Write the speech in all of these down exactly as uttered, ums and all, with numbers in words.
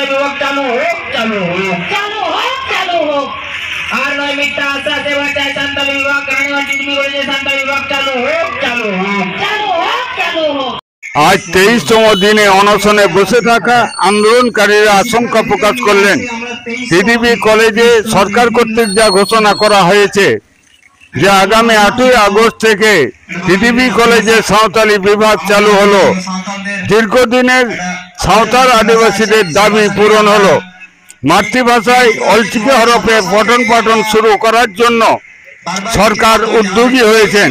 ᱵᱤᱵᱷᱟᱜᱽ ᱪᱟᱹᱞᱩ ᱦᱳᱠ, ᱪᱟᱹᱞᱩ ᱦᱳᱠ᱾ ᱪᱟᱹᱞᱩ ᱦᱳᱠ, ᱪᱟᱹᱞᱩ ᱦᱳᱠ᱾ ᱟᱨ ᱱᱚᱜᱼᱚᱭ ᱢᱤᱫᱴᱟᱝ ᱟᱥᱟ ᱥᱮᱵᱟ ᱪᱟᱭ ᱥᱟᱱᱛᱟᱲᱤ ᱵᱤᱵᱷᱟᱜᱽ, ᱨᱟᱱᱤᱜᱚᱸᱡᱽ ᱰᱤᱜᱽᱨᱤ ᱠᱚᱞᱮᱡᱽ ᱨᱮ ᱥᱟᱱᱛᱟᱲᱤ ᱵᱤᱵᱷᱟᱜᱽ ᱪᱟᱹᱞᱩ ᱦᱳᱠ, ᱪᱟᱹᱞᱩ ᱦᱳᱠ᱾ ᱪᱟᱹᱞᱩ ᱦᱳᱠ, ᱪᱟᱹᱞᱩ ᱦᱳᱠ। আজ তেইশতম দিনে অনশনে বসে থাকা আন্দোলনকারীরা আশঙ্কা প্রকাশ করলেন, টিডিবি কলেজে সরকার কর্তৃক যা ঘোষণা করা হয়েছে যে আগামী আটই আগস্ট থেকে টিডিবি কলেজে সাঁওতালি বিভাগ চালু হলো, দীর্ঘদিনের সাঁওতাল আদিবাসীদের দাবি পূরণ হলো। মাতৃভাষায় অলচিকি হরফে পঠন পাঠন শুরু করার জন্য সরকার উদ্যোগী হয়েছেন।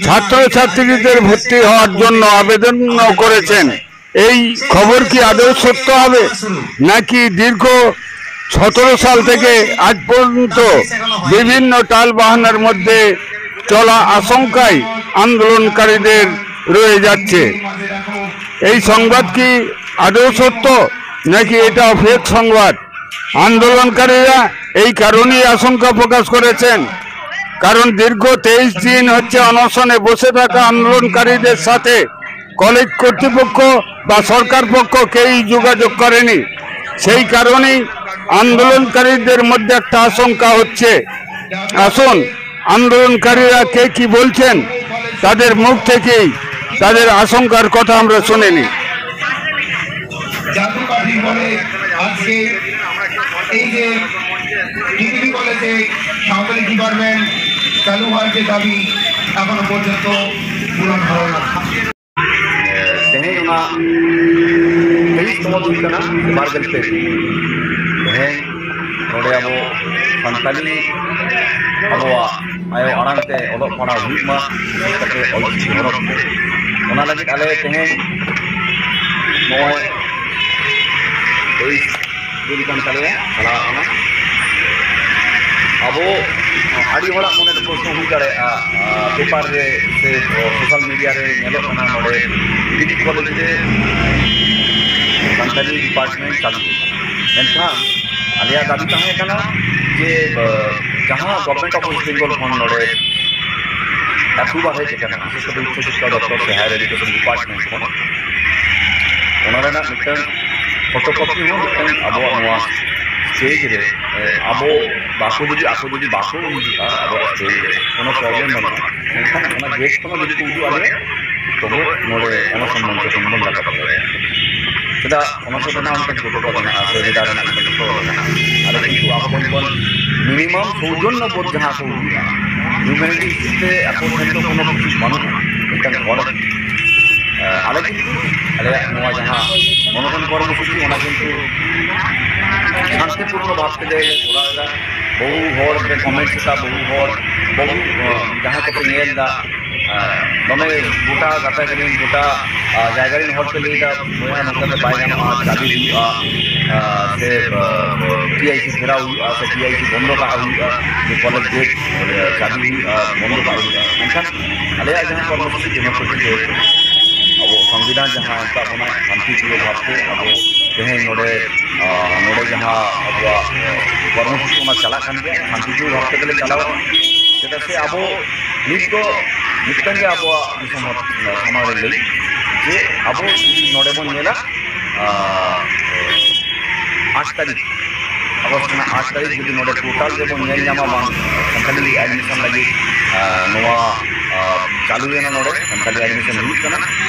ছাত্রছাত্রীদের ভর্তি হওয়ার জন্য আবেদনও করেছেন। এই খবর কি আদৌ সত্য হবে, নাকি দীর্ঘ সতেরো সাল থেকে আজ পর্যন্ত বিভিন্ন টাল বাহানার মধ্যে চলা আশঙ্কায় আন্দোলনকারীদের রয়ে যাচ্ছে? এই সংবাদ কি আদৌ সত্য, নাকি এটা ফেক সংবাদ? আন্দোলনকারীরা এই কারণেই আশঙ্কা প্রকাশ করেছেন, কারণ দীর্ঘ তেইশ দিন হচ্ছে অনশনে বসে থাকা আন্দোলনকারীদের সাথে কলেজ কর্তৃপক্ষ বা সরকার পক্ষ কেউই যোগাযোগ করেনি। সেই কারণেই আন্দোলনকারীদের মধ্যে একটা আশঙ্কা হচ্ছে। আসুন, আন্দোলনকারীরা কে কি বলছেন, তাদের মুখ থেকেই তাদের আশঙ্কার কথা আমরা শুনে নিই। জাদুকাঠি বলে আজকে এই যে ডিগ্রি কলেজে সাঁওতালি ডিপার্টমেন্ট চালু হওয়ার যে দাবি এখনো পর্যন্ত পূরণ হলো না। ᱛᱮᱦᱮᱧ ᱚᱱᱟ ᱛᱮᱭᱤᱥ ᱛᱚᱢᱚ ᱫᱤᱱ ᱠᱟᱱᱟ, ᱵᱟᱨ ᱜᱮᱞ ᱯᱮ ᱫᱤᱱ᱾ ᱛᱮᱦᱮᱧ ᱱᱚᱰᱮ ᱟᱵᱚ ᱥᱟᱱᱛᱟᱞᱤ ᱟᱵᱚᱣᱟᱜ ᱟᱭᱳ ᱟᱲᱟᱝ ᱛᱮ ᱚᱞᱚᱜ ᱯᱟᱲᱦᱟᱣ ᱦᱩᱭᱩᱜ ᱢᱟ, ᱵᱤᱥᱮᱥ ᱠᱟᱛᱮ ᱚᱞᱪᱤᱠᱤ ᱦᱚᱨᱚᱯ ᱛᱮ᱾ ᱚᱱᱟ ᱞᱟᱹᱜᱤᱫ ᱟᱞᱮ ᱛᱮᱦᱮᱧ ᱱᱚᱜᱼᱚᱭ ᱛᱮᱭᱤᱥ ᱫᱤᱱ ᱠᱟᱱ ᱛᱟᱞᱮᱭᱟ, ᱪᱟᱞᱟᱣ ᱠᱟᱱᱟ᱾ ᱟᱵᱚ ᱟᱹᱰᱤ ᱦᱚᱲᱟᱜ ᱢᱚᱱᱮ ᱨᱮ ᱯᱨᱚᱥᱱᱚ ᱦᱩᱭ ᱫᱟᱲᱮᱭᱟᱜᱼᱟ, ᱟᱨ ᱯᱮᱯᱟᱨ ᱨᱮ ᱥᱮ ᱥᱳᱥᱟᱞ ᱢᱤᱰᱤᱭᱟ ᱨᱮ ᱧᱮᱞᱚᱜ ᱠᱟᱱᱟ ᱱᱚᱰᱮ ᱰᱤᱜᱽᱨᱤ ᱠᱚᱞᱮᱡᱽ ᱨᱮ ᱥᱟᱱᱛᱟᱲᱤ ᱰᱤᱯᱟᱨᱴᱢᱮᱱᱴ ᱪᱟᱹᱞᱩ᱾ ᱢᱮᱱᱠᱷᱟᱱ ᱟᱞᱮᱭᱟᱜ ᱫᱟᱹᱵᱤ ᱛᱟᱦᱮᱸ ᱠᱟᱱᱟ ᱡᱮ, ᱟᱸ, ᱡᱟᱦᱟᱸ ᱜᱚᱵᱷᱚᱨᱱᱢᱮᱱᱴ ᱚᱯᱷ ᱳᱭᱮᱥᱴ ᱵᱮᱝᱜᱚᱞ ᱠᱷᱚᱱ ᱱᱚᱰᱮ ᱮᱯᱨᱩᱵᱷᱟᱞ ᱦᱮᱡ ᱟᱠᱟᱱᱟ, ᱵᱤᱥᱮᱥ ᱠᱟᱛᱮ ᱩᱪᱪᱚ ᱥᱤᱠᱠᱷᱟ ᱫᱚᱯᱛᱚᱨ ᱥᱮ ᱦᱟᱭᱟᱨ ᱮᱰᱩᱠᱮᱥᱚᱱ ᱰᱤᱯᱟᱨᱴᱢᱮᱱᱴ ᱠᱷᱚᱱ, ᱚᱱᱟ ᱨᱮᱱᱟᱜ ᱢᱤᱫᱴᱟᱝ ᱯᱷᱳᱴᱳᱠᱚᱯᱤ ᱦᱚᱸ ᱢᱤᱫᱴᱟᱝ ᱟᱵᱚᱣᱟᱜ ᱱᱚᱣᱟ ᱥᱴᱮᱡᱽ ᱨᱮ, ᱮ, ᱟᱵᱚ ᱵᱟᱠᱚ ᱡᱩᱫᱤ, ᱟᱠᱚ ᱡᱩᱫᱤ ᱵᱟᱠᱚ ᱩᱫᱩᱜᱟ ᱟᱵᱚᱣᱟᱜ ᱥᱴᱮᱡᱽ ᱨᱮ, ᱠᱳᱱᱳ ᱯᱨᱚᱵᱞᱮᱢ ᱵᱟᱹᱱᱩᱜᱼᱟ᱾ ᱢᱮᱱᱠᱷᱟᱱ ᱚᱱᱟ ᱜᱮᱴ ᱠᱷᱚᱱ ᱡᱩᱫᱤ ᱠᱚ ᱩᱫᱩᱜ ᱟᱞᱮᱭᱟ, ᱛᱚᱵᱮ ᱱᱚᱰᱮ ᱚᱱᱚᱥᱚᱱ ᱢᱚᱧᱪᱚ ᱠᱷᱚᱱ ᱵᱚᱱ ᱨᱟᱠᱟᱵ ᱫᱟᱲᱮᱭᱟᱜᱼᱟ᱾ ᱪᱮᱫᱟᱜ ᱚᱱᱚᱥᱚᱱ ᱨᱮᱱᱟᱜ ᱢᱤᱫᱴᱟᱝ ᱯᱨᱳᱴᱳᱠᱚᱞ ᱢᱮᱱᱟᱜᱼᱟ, ᱥᱮ ᱞᱤᱰᱟᱨ ᱨᱮᱱᱟᱜ ᱢᱤᱫᱴᱟᱝ ᱯᱨᱳᱴᱳᱠᱚᱞ ᱢᱮᱱᱟᱜᱼᱟ᱾ ᱟᱞᱮ ᱠᱤᱱᱛᱩ ᱟᱠᱚ ᱴᱷᱮᱱ ᱠᱷᱚᱱ ᱢᱤᱱᱤᱢᱟᱢ ᱥᱳᱣᱡᱚᱱᱱᱚ ᱵᱳᱫᱷ ᱡᱟᱦᱟᱸ ᱠᱚ ᱩᱫᱩᱜᱟ, ᱦᱤᱭᱩᱢᱮᱱᱤᱴᱤ ᱦᱤᱥᱟᱹᱵ ᱛᱮ ᱟᱠᱚ ᱴᱷᱮᱱ ᱫᱚ ᱠᱳᱱᱳ ᱠᱤᱪᱷᱩ ᱵᱟᱹᱱᱩᱜᱼᱟ᱾ ᱢᱤᱫᱴᱟᱝ ᱦᱚᱲ, ᱟᱞᱮ ᱠᱤᱱᱛᱩ ᱟᱞᱮᱭᱟᱜ ᱱᱚᱣᱟ ᱡᱟᱦᱟᱸ ᱚᱱᱚᱥᱚᱱ ᱠᱚᱨᱢᱚᱥᱩᱪᱤ, ᱚᱱᱟ ᱠᱤᱱᱛᱩ ᱥᱟᱱᱛᱤᱯᱩᱨᱱᱚ ᱵᱷᱟᱵᱽ ᱛᱮᱞᱮ ᱠᱚᱨᱟᱣ ᱮᱫᱟ᱾ ᱵᱚᱦᱩ ᱦᱚᱲ ᱯᱮ ᱠᱚᱢᱮᱱᱴ ᱮᱫᱟ, ᱵᱚᱦᱩ ᱦᱚᱲ, ᱵᱚᱦᱩ, ᱟᱸ, ᱡᱟᱦᱟᱸᱭ ᱠᱚᱯᱮ ᱧᱮᱞ ᱮᱫᱟ, ᱟᱸ, ᱫᱚᱢᱮ ᱜᱚᱴᱟ ᱜᱟᱛᱟᱠ ᱨᱮᱱ, ᱜᱚᱴᱟ, ᱟᱸ, ᱡᱟᱭᱜᱟ ᱨᱮᱱ ᱦᱚᱲ ᱯᱮ ᱞᱟᱹᱭ ᱮᱫᱟ, "ᱵᱚᱭᱦᱟ, ᱱᱚᱝᱠᱟ ᱫᱚ ᱵᱟᱭ ᱜᱟᱱᱚᱜᱼᱟ, ᱪᱟᱹᱞᱩ ᱦᱩᱭᱩᱜᱼᱟ, ᱟᱸ, ᱥᱮ, ᱟᱸ, ᱴᱤ ᱟᱭ ᱥᱤ ᱜᱷᱮᱨᱟᱣ ᱦᱩᱭᱩᱜᱼᱟ, ᱥᱮ ᱴᱤ ᱟᱭ ᱥᱤ ᱵᱚᱱᱫᱚ ᱠᱟᱜ ᱦᱩᱭᱩᱜᱼᱟ, ᱡᱮ ᱠᱚᱞᱮᱡᱽ ᱜᱮᱴ, ᱟᱸ, ᱪᱟᱹᱞᱩ ᱦᱩᱭᱩᱜᱼᱟ, ᱵᱚᱱᱫᱚ ᱠᱟᱜ ᱦᱩᱭᱩᱜᱼᱟ᱾" ᱢᱮᱱᱠᱷᱟᱱ ᱟᱞᱮᱭᱟᱜ ᱡᱟᱦᱟᱸ ᱠᱚᱨᱢᱚᱥᱩᱪᱤ ᱰᱮᱢᱳᱠᱨᱮᱴᱤᱠ ᱦᱩᱭᱩᱜ ᱠᱟᱱᱟ, ᱟᱵᱚ ᱥᱚᱝᱵᱤᱫᱷᱟᱱ ᱡᱟᱦᱟᱸ ᱮᱢ ᱠᱟᱜ ᱵᱚᱱᱟ ᱥᱟᱱᱛᱤᱯᱩᱨᱱᱚ ᱵᱷᱟᱵᱽᱛᱮ ᱟᱵᱚ ᱛᱮᱦᱮᱧ ᱱᱚᱰᱮ, ᱟᱸ, ᱱᱚᱰᱮ ᱡᱟᱦᱟᱸ ᱟᱵᱚᱣᱟᱜ, ᱟᱸ, ᱠᱚᱨᱢᱚᱥᱩᱪᱤ ᱚᱱᱟ ᱪᱟᱞᱟᱜ ᱠᱟᱱ ᱜᱮᱭᱟ, ᱥᱟᱱᱛᱤᱯᱩᱨᱱᱚ ᱵᱷᱟᱵᱽ ᱛᱮᱜᱮᱞᱮ ᱪᱟᱞᱟᱣᱟ᱾ ᱪᱮᱫᱟᱜ ᱥᱮ ᱟᱵᱚ ᱱᱤᱛ ᱫᱚ ᱢᱤᱫᱴᱟᱝ ᱜᱮ ᱟᱵᱚᱣᱟᱜ ᱫᱤᱥᱚᱢ ᱦᱚᱲ ᱥᱟᱢᱟᱝ ᱨᱮ ᱞᱟᱹᱭ ᱡᱮ ᱟᱵᱚ ᱡᱩᱫᱤ ᱱᱚᱰᱮ ᱵᱚᱱ ᱧᱮᱞᱟ, ᱟᱸ, ᱟᱴ ᱛᱟᱹᱨᱤᱠᱷ, ᱟᱜᱚᱥᱴ ᱨᱮᱱᱟᱜ ᱟᱴ ᱛᱟᱹᱨᱤᱠᱷ ᱡᱩᱫᱤ ᱱᱚᱰᱮ ᱯᱳᱨᱴᱟᱞ ᱨᱮᱵᱚᱱ ᱧᱮᱞ ᱧᱟᱢᱟ ᱵᱟᱝ ᱥᱟᱱᱛᱟᱲᱤ ᱮᱰᱢᱤᱥᱚᱱ ᱞᱟᱹᱜᱤᱫ, ᱟᱸ, ᱱᱚᱣᱟ, ᱟᱸ, ᱪᱟᱹᱞᱩᱭᱮᱱᱟ, ᱱᱚᱰᱮ ᱥᱟᱱᱛᱟᱲᱤ ᱮᱰᱢᱤᱥᱚᱱ ᱦᱩᱭᱩᱜ ᱠᱟᱱᱟ,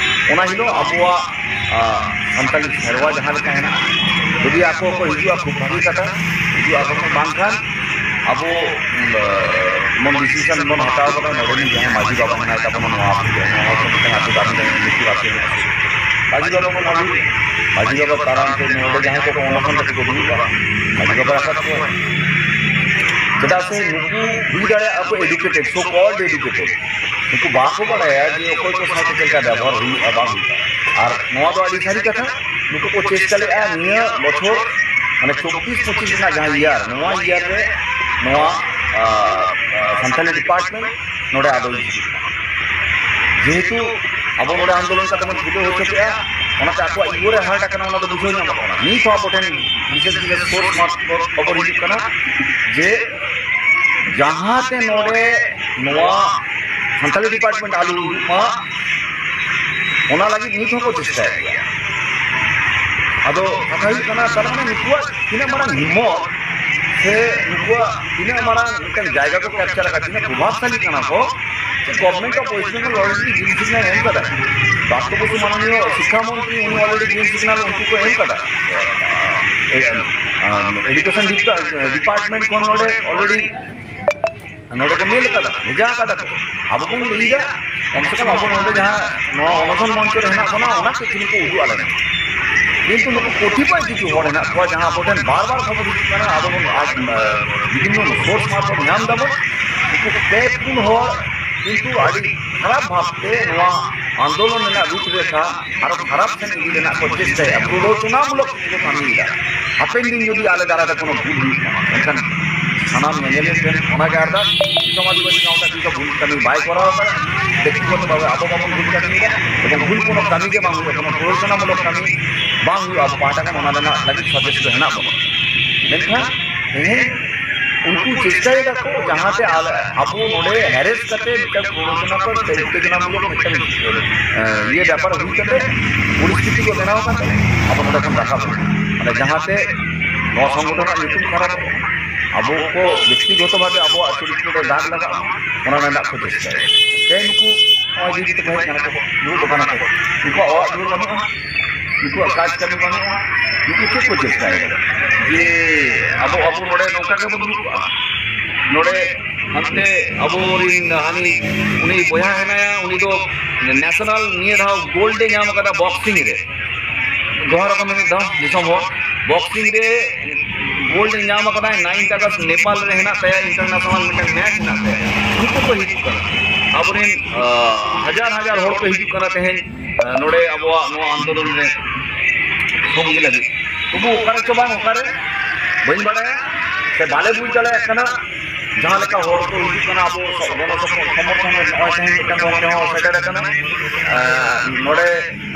ᱚᱱᱟ ᱦᱤᱞᱳᱜ ᱟᱵᱚᱣᱟᱜ, ᱟᱸ, ᱥᱟᱱᱛᱟᱲᱤ ᱥᱮᱨᱣᱟ ᱡᱟᱦᱟᱸ ᱞᱮᱠᱟ ᱦᱮᱱᱟᱜᱼᱟ, ᱡᱩᱫᱤ ᱟᱠᱚ ᱠᱚ ᱦᱤᱡᱩᱜᱼᱟ, ᱠᱷᱩᱵ ᱵᱷᱟᱹᱜᱤ ᱠᱟᱛᱷᱟ, ᱦᱤᱡᱩᱜ ᱟᱠᱚ ᱠᱚ, ᱵᱟᱝᱠᱷᱟᱱ ᱟᱵᱚ, ᱩᱸ, ᱮᱢᱚᱱ ᱰᱤᱥᱤᱥᱚᱱ ᱵᱚᱱ ᱦᱟᱛᱟᱣ ᱠᱟᱫᱟ, ᱱᱚᱰᱮ ᱨᱤᱱ ᱡᱟᱦᱟᱸᱭ ᱢᱟᱹᱡᱷᱤ ᱵᱟᱵᱟ ᱢᱮᱱᱟᱭ ᱛᱟᱵᱚᱱᱟ, ᱱᱚᱣᱟ ᱟᱹᱛᱩ ᱨᱮ, ᱱᱚᱣᱟ ᱟᱹᱛᱩ ᱢᱤᱫᱴᱟᱝ ᱟᱹᱛᱩ ᱠᱟᱹᱢᱤ ᱞᱟᱹᱜᱤᱫ ᱢᱤᱫᱴᱤᱡ ᱟᱹᱛᱩ ᱢᱮᱱᱟᱜᱼᱟ᱾ ᱢᱟᱹᱡᱷᱤ ᱵᱟᱵᱟ ᱵᱚᱱ ᱟᱹᱜᱩᱭᱮᱭᱟ, ᱢᱟᱹᱡᱷᱤ ᱵᱟᱵᱟ ᱠᱟᱨᱟᱢ ᱛᱮ ᱱᱚᱰᱮ ᱡᱟᱦᱟᱸᱭ ᱠᱚᱠᱚ ᱚᱱᱚᱥᱚᱱ ᱨᱮ ᱠᱚ ᱫᱩᱲᱩᱵᱼᱟ, ᱢᱟᱹᱡᱷᱤ ᱵᱟᱵᱟ ᱨᱟᱠᱟᱵ ᱠᱚᱣᱟ᱾ ᱪᱮᱫᱟᱜ ᱥᱮ ᱱᱩᱠᱩ ᱦᱩᱭ ᱫᱟᱲᱮᱭᱟᱜᱼᱟ ᱠᱚ ᱮᱰᱩᱠᱮᱴᱮᱰ, ᱥᱳ ᱠᱚᱞᱰ ᱮᱰᱩᱠᱮᱴᱮᱰ, ᱱᱩᱠᱩ ᱵᱟᱠᱚ ᱵᱟᱲᱟᱭᱟ ᱡᱮ ᱚᱠᱚᱭ ᱠᱚ ᱥᱟᱶᱛᱮ ᱪᱮᱫ ᱞᱮᱠᱟ ᱵᱮᱵᱚᱦᱟᱨ ᱦᱩᱭᱩᱜᱼᱟ ᱵᱟᱝ ᱦᱩᱭᱩᱜᱼᱟ᱾ ᱟᱨ ᱱᱚᱣᱟ ᱫᱚ ᱟᱹᱰᱤ ᱥᱟᱹᱨᱤ ᱠᱟᱛᱷᱟ, ᱱᱩᱠᱩ ᱠᱚ ᱪᱮᱥᱴᱟ ᱞᱮᱫᱼᱟ ᱱᱤᱭᱟᱹ ᱵᱚᱪᱷᱚᱨ, ᱢᱟᱱᱮ ᱪᱚᱵᱵᱤᱥ ᱯᱚᱸᱪᱤᱥ ᱨᱮᱱᱟᱜ ᱡᱟᱦᱟᱸ ᱤᱭᱟᱨ, ᱱᱚᱣᱟ ᱤᱭᱟᱨ ᱨᱮ ᱱᱚᱣᱟ, ᱟᱸ, ᱟᱸ, ᱥᱟᱱᱛᱟᱞᱤ ᱰᱤᱯᱟᱨᱴᱢᱮᱱᱴ ᱱᱚᱰᱮ ᱟᱫᱚ ᱦᱤᱡᱩᱜ ᱠᱟᱱᱟ᱾ ᱡᱮᱦᱮᱛᱩ ᱟᱵᱚ ᱱᱚᱰᱮ ᱟᱱᱫᱳᱞᱚᱱ ᱠᱟᱛᱮ ᱵᱚᱱ ᱪᱷᱩᱴᱟᱹᱣ ᱦᱚᱪᱚ ᱠᱮᱫᱼᱟ, ᱚᱱᱟᱛᱮ ᱟᱠᱚᱣᱟᱜ ᱤᱜᱳ ᱨᱮ ᱦᱟᱨᱴ ᱟᱠᱟᱱᱟ, ᱚᱱᱟ ᱫᱚ ᱵᱩᱡᱷᱟᱹᱣ ᱧᱟᱢᱚᱜ ᱠᱟᱱᱟ᱾ ᱱᱤᱛ ᱦᱚᱸ ᱟᱵᱚ ᱴᱷᱮᱱ ᱵᱤᱥᱮᱥ ᱵᱤᱥᱮᱥ ᱥᱳᱨᱥ ᱢᱟᱨᱯᱷᱚᱛ ᱠᱷᱚᱵᱚᱨ ᱦᱤᱡᱩᱜ ᱠᱟᱱᱟ ᱡᱮ ᱡᱟᱦᱟᱸᱛᱮ ᱱᱚᱰᱮ ᱱᱚᱣᱟ ᱥᱟᱱᱛᱟᱞᱤ ᱰᱤᱯᱟᱨᱴᱢᱮᱱᱴ ᱟᱞᱚ ᱦᱩᱭᱩᱜ ᱢᱟ, ᱚᱱᱟ ᱞᱟᱹᱜᱤᱫ ᱱᱤᱛ ᱦᱚᱸᱠᱚ ᱪᱮᱥᱴᱟᱭᱮᱫ ᱜᱮᱭᱟ᱾ ᱟᱫᱚ ᱠᱟᱛᱷᱟ ᱦᱩᱭᱩᱜ ᱠᱟᱱᱟ, ᱛᱟᱨ ᱢᱟᱱᱮ ᱱᱩᱠᱩᱣᱟᱜ ᱛᱤᱱᱟᱹᱜ ᱢᱟᱨᱟᱝ ᱦᱤᱢᱢᱚᱛ ᱥᱮ ᱱᱩᱠᱩᱣᱟᱜ ᱛᱤᱱᱟᱹᱜ ᱢᱟᱨᱟᱝ ᱢᱤᱫᱴᱟᱝ ᱡᱟᱭᱜᱟ ᱠᱚ ᱠᱮᱯᱪᱟᱨ ᱟᱠᱟᱫ, ᱛᱤᱱᱟᱹᱜ ᱯᱨᱚᱵᱷᱟᱵᱽᱥᱟᱞᱤ ᱠᱟᱱᱟ ᱠᱚ, ᱡᱮ government of West Bengal already green signal ᱮᱢ ᱠᱟᱫᱟ᱾ ᱯᱨᱟᱯᱛᱚ ᱵᱚᱭᱚᱥᱤ ᱢᱟᱱᱚᱱᱤᱭᱚ ᱥᱤᱠᱠᱷᱟ ᱢᱚᱱᱛᱨᱤ ᱩᱱᱤ already green signal ᱩᱱᱠᱩ ᱠᱚ ᱮᱢ ᱠᱟᱫᱟ᱾ ᱮ, ᱟᱢ, education department ᱠᱷᱚᱱ ᱱᱚᱰᱮ already ᱱᱚᱰᱮ ᱠᱚ ᱢᱮᱞ ᱠᱟᱫᱟ, ᱵᱷᱮᱡᱟ ᱠᱟᱫᱟ ᱠᱚ᱾ ᱟᱵᱚ ᱵᱚᱱ ᱞᱟᱹᱭᱫᱟ, ᱠᱚᱢ ᱥᱮ ᱠᱚᱢ ᱟᱵᱚ ᱱᱚᱰᱮ ᱡᱟᱦᱟᱸ ᱱᱚᱣᱟ ᱚᱱᱚᱥᱚᱱ ᱢᱚᱧᱪᱚ ᱨᱮ ᱦᱮᱱᱟᱜ ᱵᱚᱱᱟ, ᱚᱱᱟ ᱠᱚ ᱠᱤᱱᱛᱩ ᱩᱫᱩᱜ ᱟᱞᱮ ᱢᱮ᱾ ᱠᱤᱱᱛᱩ ᱱᱩᱠᱩ ᱠᱚᱛᱤᱯᱚᱭ ᱠᱤᱪᱷᱩ ᱦᱚᱲ ᱦᱮᱱᱟᱜ ᱠᱚᱣᱟ, ᱡᱟᱦᱟᱸ ᱟᱵᱚ ᱴᱷᱮᱱ ᱵᱟᱨ ᱵᱟᱨ ᱠᱷᱚᱵᱚᱨ ᱦᱤᱡᱩᱜ ᱠᱟᱱᱟ, ᱟᱵᱚ ᱵᱚᱱ ᱟᱡ, ᱟᱸ, ᱵᱤᱵᱷᱤᱱᱱᱚ ᱥᱳᱨᱥ ᱢᱟᱨᱯᱷᱚᱛ ᱧᱟᱢ ᱫᱟᱵᱚᱱ, ᱩᱱᱠᱩ ᱯᱮ ᱯᱩᱱ ᱦᱚᱲ ᱠᱤᱱᱛᱩ ᱟᱹᱰᱤ ᱠᱷᱟᱨᱟᱯ ᱵᱷᱟᱵᱽᱛᱮ ᱱᱚᱣᱟ ᱟᱱᱫᱳᱞᱚᱱ ᱨᱮᱱᱟᱜ ᱨᱩᱯ ᱨᱮᱠᱷᱟ ᱟᱨᱚ ᱠᱷᱟᱨᱟᱯ ᱥᱮᱱ ᱤᱫᱤ ᱨᱮᱱᱟᱜ ᱠᱚ ᱪᱮᱥᱴᱟᱭᱟ, ᱯᱨᱚᱨᱳᱪᱚᱱᱟᱢᱩᱞᱚᱠ ᱠᱚ ᱠᱟᱹᱢᱤᱭᱮᱫᱟ᱾ ᱦᱟᱯᱮᱱ ᱫᱤᱱ ᱡᱩᱫᱤ ᱟᱞᱮ ᱫᱟᱨᱟᱭ ᱛᱮ ᱠᱳᱱᱳ ᱵᱷᱩᱞ ᱦᱩᱭᱩᱜ ᱠᱟᱱᱟ, ᱮᱱᱠᱷᱟᱱ ᱥᱟᱱᱟᱢ ᱧᱮᱧᱮᱞᱤᱭᱟᱹ ᱴᱷᱮᱱ ᱚᱱᱟᱜᱮ ᱟᱨᱫᱟᱥ, ᱫᱤᱥᱚᱢ ᱟᱹᱫᱤᱵᱟᱹᱥᱤ ᱜᱟᱶᱛᱟ ᱛᱤᱥ ᱦᱚᱸ ᱵᱷᱩᱞ ᱠᱟᱹᱢᱤ ᱵᱟᱭ ᱠᱚᱨᱟᱣ ᱟᱠᱟᱫᱟ᱾ ᱵᱮᱠᱛᱤᱜᱚᱛᱚ ᱵᱷᱟᱵᱮ ᱟᱵᱚ ᱵᱟᱵᱚᱱ ᱵᱷᱩᱞ ᱠᱟᱹᱢᱤᱭᱮᱫᱟ, ᱮᱵᱚᱝ ᱵᱷᱩᱞ ᱠᱳᱱᱳ ᱠᱟᱹᱢᱤ ᱜᱮ ᱵᱟᱝ ᱦᱩᱭᱩᱜᱼᱟ, ᱠᱳᱱᱳ ᱯᱨᱚᱨᱳᱪᱚᱱᱟᱢᱩᱞᱚᱠ ᱠᱟᱹᱢᱤ ᱵᱟᱝ ᱦᱩᱭᱩᱜᱼᱟ᱾ ᱟᱵᱚ ᱯᱟᱦᱴᱟ ᱠᱷᱚᱱ ᱚᱱᱟ ᱨᱮᱱᱟᱜ ᱞᱟᱹᱜᱤᱫ ᱥᱚᱪᱮᱥᱴᱚ ᱦᱮᱱᱟᱜ ᱵᱚᱱᱟ᱾ ᱢᱮᱱᱠᱷᱟᱱ ᱛᱮᱦᱮᱧ ᱩᱱᱠᱩ ᱪᱮᱥᱴᱟᱭ ᱫᱟᱠᱚ ᱡᱟᱦᱟᱸᱛᱮ ᱟᱞᱮ, ᱟᱵᱚ ᱱᱚᱰᱮ ᱦᱮᱨᱮᱥ ᱠᱟᱛᱮ ᱢᱤᱫᱴᱟᱝ ᱯᱨᱚᱨᱳᱪᱚᱱᱟᱢᱩᱞᱚᱠ ᱥᱮ ᱩᱛᱛᱮᱡᱚᱱᱟᱢᱩᱞᱚᱠ ᱢᱤᱫᱴᱟᱝ, ᱮ, ᱤᱭᱟᱹ ᱵᱮᱯᱟᱨ ᱦᱩᱭ ᱠᱟᱛᱮ ᱯᱚᱨᱤᱥᱛᱷᱤᱛᱤ ᱠᱚ ᱵᱮᱱᱟᱣ ᱠᱟᱛᱮ ᱟᱵᱚ ᱱᱚᱰᱮ ᱠᱷᱚᱱ ᱨᱟᱠᱟᱵ ᱦᱩᱭᱩᱜᱼᱟ᱾ ᱢᱟᱱᱮ ᱡᱟᱦᱟᱸᱛᱮ ᱱᱚᱣᱟ ᱥᱚᱝᱜᱚᱴᱷᱚᱱᱟᱜ ᱧᱩᱛᱩᱢ ᱠᱷᱟᱨᱟᱯᱚᱜᱼᱟ, ᱟᱵᱚ ᱠᱚ ᱵᱮᱠᱛᱤᱜᱚᱛᱚ ᱵᱷᱟᱵᱮ ᱟᱵᱚᱣᱟᱜ ᱪᱚᱨᱤᱛᱨᱚ ᱨᱮ ᱫᱟᱜ ᱞᱟᱜᱟᱜᱼᱟ, ᱚᱱᱟ ᱨᱮᱱᱟᱜ ᱠᱚ ᱪᱮᱥᱴᱟᱭᱟ᱾ ᱛᱮᱦᱮᱧ ᱱᱩᱠᱩ ᱱᱚᱜᱼᱚᱭ ᱡᱮ ᱛᱮᱠᱚ ᱦᱮᱡ ᱠᱟᱱᱟ ᱠᱚ, ᱫᱩᱲᱩᱵ ᱟᱠᱟᱱᱟ ᱠᱚ, ᱱᱩᱠᱩᱣᱟᱜ ᱚᱲᱟᱜ ᱫᱩᱣᱟᱹᱨ ᱵᱟᱹᱱᱩᱜᱼᱟ, ᱱᱩᱠᱩᱣᱟᱜ ᱠᱟᱡᱽ ᱠᱟᱹᱢᱤ ᱵᱟᱹᱱᱩᱜᱼᱟ, ᱱᱩᱠᱩ ᱪᱮᱫ ᱠᱚ ᱪᱮᱥᱴᱟᱭᱮᱫᱟ? ᱡᱮ ᱟᱵᱚ, ᱟᱵᱚ ᱱᱚᱰᱮ ᱱᱚᱝᱠᱟ ᱜᱮᱵᱚᱱ ᱫᱩᱲᱩᱵ ᱠᱚᱜᱼᱟ, ᱱᱚᱰᱮ ᱦᱟᱱᱛᱮ ᱟᱵᱚᱨᱤᱱ ᱦᱟᱹᱱᱤ ᱩᱱᱤ ᱵᱚᱭᱦᱟ ᱦᱮᱱᱟᱭᱟ, ᱩᱱᱤ ᱫᱚ ᱱᱮᱥᱚᱱᱟᱞ ᱱᱤᱭᱟᱹ ᱫᱷᱟᱣ ᱜᱳᱞᱰ ᱮ ᱧᱟᱢ ᱟᱠᱟᱫᱟ ᱵᱚᱠᱥᱤᱝ ᱨᱮ᱾ ᱡᱚᱦᱟᱨ ᱟᱠᱚ ᱢᱮ ᱢᱤᱫ ᱫᱷᱟᱣ ᱫᱤᱥᱚᱢ ᱦᱚᱲ, ᱵᱚᱠᱥᱤᱝ ᱨᱮ ᱜᱳᱞᱰ ᱮ ᱧᱟᱢ ᱟᱠᱟᱫᱟᱭ᱾ ᱱᱟᱭᱤᱱᱛᱷ ᱟᱜᱚᱥᱴ ᱱᱮᱯᱟᱞ ᱨᱮ ᱦᱮᱱᱟᱜ ᱛᱟᱭᱟ, ᱤᱱᱴᱟᱨᱱᱮᱥᱚᱱᱟᱞ ᱢᱤᱫᱴᱟᱝ ᱢᱮᱪ ᱦᱮᱱᱟᱜ ᱛᱟᱭᱟ᱾ ᱩᱱᱠᱩ ᱠᱚ ᱦᱤᱡᱩᱜ ᱠᱟᱱᱟ, ᱟᱵᱚᱨᱮᱱ, ᱟᱸ, ᱦᱟᱡᱟᱨ ᱦᱟᱡᱟᱨ ᱦᱚᱲ ᱠᱚ ᱦᱤᱡᱩᱜ ᱠᱟᱱᱟ ᱛᱮᱦᱮᱧ, ᱟᱸ, ᱱᱚᱰᱮ ᱟᱵᱚᱣᱟᱜ ᱱᱚᱣᱟ ᱟᱱᱫᱳᱞᱚᱱ ᱨᱮ ᱥᱚᱝᱜᱮ ᱞᱟᱹᱜᱤᱫ᱾ ᱛᱚᱵᱩ ᱚᱠᱟᱨᱮ ᱪᱚ ᱵᱟᱝ ᱚᱠᱟᱨᱮ ᱵᱟᱹᱧ ᱵᱟᱲᱟᱭᱟ, ᱥᱮ ᱵᱟᱞᱮ ᱵᱩᱡᱽ ᱫᱟᱲᱮᱭᱟᱜ ᱠᱟᱱᱟ᱾ ᱡᱟᱦᱟᱸ ᱞᱮᱠᱟ ᱦᱚᱲ ᱠᱚ ᱦᱤᱡᱩᱜ ᱠᱟᱱᱟ ᱟᱵᱚ ᱜᱚᱲᱚ ᱥᱚᱯᱚᱦᱚᱫ ᱥᱚᱢᱚᱨᱛᱷᱚᱱ ᱨᱮ, ᱱᱚᱜᱼᱚᱭ ᱛᱮᱦᱮᱧ ᱢᱤᱫᱴᱟᱝ ᱜᱚᱢᱠᱮ ᱦᱚᱸ ᱥᱮᱴᱮᱨ ᱟᱠᱟᱱᱟ, ᱟᱸ, ᱱᱚᱰᱮ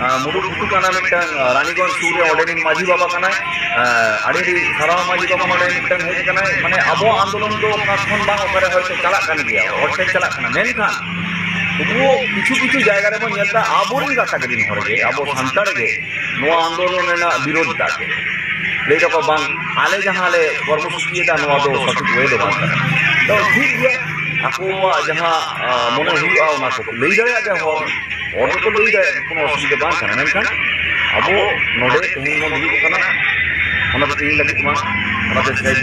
ᱟᱸ, ᱢᱩᱰᱩ ᱜᱷᱩᱴᱩ ᱠᱟᱱᱟ ᱢᱤᱫᱴᱟᱝ, ᱟᱸ, ᱨᱟᱱᱤᱜᱚᱸᱡᱽ ᱥᱩᱨ ᱨᱮ, ᱚᱸᱰᱮᱱᱤᱡ ᱢᱟᱹᱡᱷᱤ ᱵᱟᱵᱟ ᱠᱟᱱᱟᱭ᱾ ᱟᱸ, ᱟᱹᱰᱤ ᱟᱹᱰᱤ ᱥᱟᱨᱦᱟᱣ ᱢᱟᱹᱡᱷᱤ ᱵᱟᱵᱟ, ᱱᱚᱰᱮ ᱢᱤᱫᱴᱟᱝ ᱦᱮᱡ ᱟᱠᱟᱱᱟᱭ᱾ ᱢᱟᱱᱮ ᱟᱵᱚᱣᱟᱜ ᱟᱱᱫᱳᱞᱚᱱ ᱫᱚ ᱚᱠᱟ ᱠᱷᱚᱱ ᱵᱟᱝ ᱚᱠᱟᱨᱮ ᱦᱚᱭᱛᱳ ᱪᱟᱞᱟᱜ ᱠᱟᱱ ᱜᱮᱭᱟ, ᱦᱚᱲ ᱴᱷᱮᱱ ᱪᱟᱞᱟᱜ ᱠᱟᱱᱟ, ᱢᱮᱱᱠᱷᱟᱱ ᱛᱚᱵᱩᱣ ᱠᱤᱪᱷᱩ ᱠᱤᱪᱷᱩ ᱡᱟᱭᱜᱟ ᱨᱮᱵᱚᱱ ᱧᱮᱞ ᱮᱫᱟ, ᱟᱵᱚᱨᱮᱱ ᱜᱟᱛᱟᱠ ᱨᱮᱱ ᱦᱚᱲ ᱜᱮ, ᱟᱵᱚ ᱥᱟᱱᱛᱟᱲ ᱜᱮ ᱱᱚᱣᱟ ᱟᱱᱫᱳᱞᱚᱱ ᱨᱮᱱᱟᱜ ᱵᱤᱨᱳᱫᱷ ᱫᱟ ᱠᱚ᱾ ᱞᱟᱹᱭ ᱫᱟᱠᱚ, "ᱵᱟᱝ, ᱟᱞᱮ ᱡᱟᱦᱟᱸ ᱞᱮ ᱠᱚᱨᱢᱚᱥᱩᱪᱤᱭᱮᱫᱟ, ᱱᱚᱣᱟ ᱫᱚ ᱥᱚᱴᱷᱤᱠ ᱚᱭᱮ ᱫᱚ ᱵᱟᱝ ᱠᱟᱱᱟ᱾" ᱛᱚ ᱴᱷᱤᱠ ᱜᱮᱭᱟ, ᱟᱠᱚᱣᱟᱜ ᱡᱟᱦᱟᱸ, ᱟ, ᱢᱚᱱᱮ ᱦᱩᱭᱩᱜᱼᱟ, ᱚᱱᱟ ᱠᱚ ᱞᱟᱹᱭ ᱫᱟᱲᱮᱭᱟᱜ ᱜᱮᱭᱟ ᱦᱚᱲ, ᱦᱚᱲ ᱫᱚᱠᱚ ᱞᱟᱹᱭ ᱫᱟᱲᱮᱭᱟᱜᱼᱟ, ᱠᱳᱱᱳ ᱚᱥᱩᱵᱤᱫᱷᱟ ᱵᱟᱝ ᱠᱟᱱᱟ᱾ ᱢᱮᱱᱠᱷᱟᱱ ᱟᱵᱚ ᱱᱚᱰᱮ ᱛᱮᱦᱮᱧ ᱵᱚᱱ ᱫᱩᱲᱩᱵ ᱟᱠᱟᱱᱟ, ᱚᱱᱟ ᱫᱚ ᱛᱮᱦᱮᱧ ᱞᱟᱹᱜᱤᱫ ᱢᱟ, ᱚᱱᱟ ᱫᱚ ᱥᱮᱫᱟᱭ